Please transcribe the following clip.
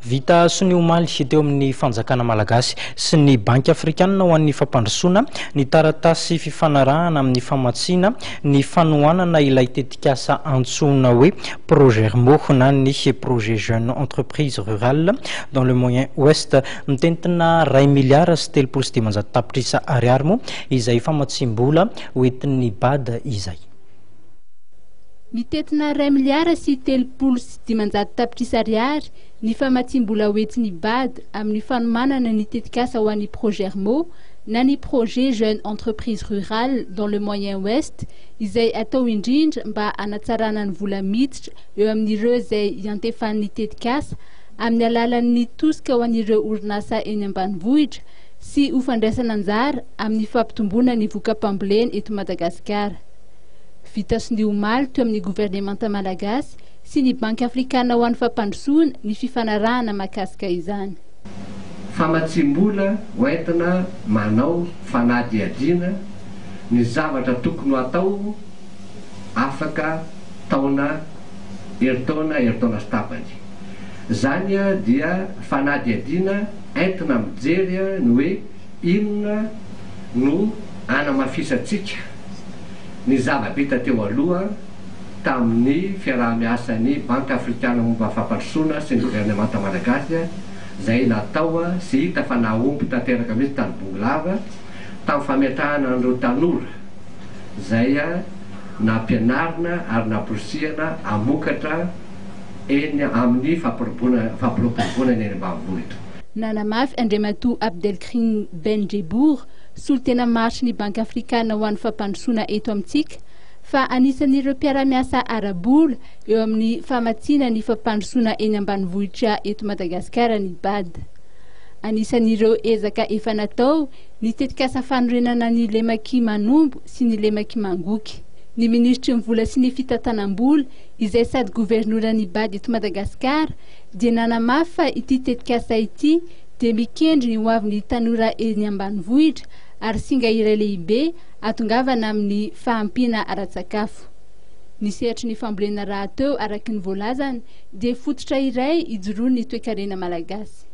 Vita sonia omaly teo amin'ny fanjakana malagasy sy ny Banky afrikanina ho an'ny fampandrosoana ny taratasy fifanarahana amin'ny famatsiana ny fanohanana ilay tetikasa antsoina hoe Progermo na ny Projet Jeune Entreprise Rurale dans le Moyen Ouest. Mitentina iray miliara sy 530 tapitrisa ariary moa izay famatsiam-bola hoentin'ny Bad izay. Mitentina 1 miliara sy 530 tapitrisa ariary ny famatsiam-bola hoentin'ny BAD amin'ny fanomanana ny tetikasa ho an'ny Progermo na ny Projet Jeune Entreprise Rurale dans le Moyen Ouest, izay atao indrindra mba hanatsarana ny vola miditra eo amin'ireo izay iantefan'ny tetikasa amin'ny alalan'ny tosika ho an'ireo orinasa eny ambanivohitra sy ho fandraisana anjara amin'ny fampitomboana ny voka-pambolena eto Madagasikara. Vita sonia omaly teo amin'ny governemanta malagasy sy ny Banky afrikana ho an'ny fampandrosoana ny fifanarahana mahakasika izany. Famatsim-bola hoentina manao fanadihadiana ny zavatra tokony ho atao afaka taona, herintaona, herintaona sy tapany zany a, dia fanadihadiana entina mijery a ny hoe inona no anamafisantsika ny zava-bita teo aloha tamin'ny fiaraha-miasan'ny Banky afrikana momba fampandrosoana sy ny governemanta malagasy zay natao sy hita fa nahomby tanteraka mihitsy tany Bongolava tamin'ny fametrahana an'ireo tanora zay a nampianarina ary namporisihana hamokatra eny amin'ny fampiroboroboana ny eny ambanivohitra. Nanamafy Andriamatoa Abdelkrim Ben Djebour, solontena maharitry ny Banky afrikana ho an'ny fampandrosoana eto amintsika, fa anisan'ireo mpiara-miasa ara-bola eo amin'ny famatsiana ny fampandrosoana eny ambanivohitra eto Madagasikara ny BAD. Anisan'ireo ezaka efa natao ny tetikasa fanorenana ny lemaky Manombo sy ny lemaky Mangoky. Ny ministry ny vola sy ny fitantanam-bola, izay sady governoran'ny BAD eto Madagasikara, dia nanamafy fa ity tetikasa ity dia mikendry ny ho avin'ny tanora eny ambanivohitra ary singa iray lehibe ahatongavana amin'ny fahampiana ara-tsakafo. Ny sehatry ny fambolena raha teo, araky ny voalazany, dia fototra iray ijoroan'ny toekarena malagasy.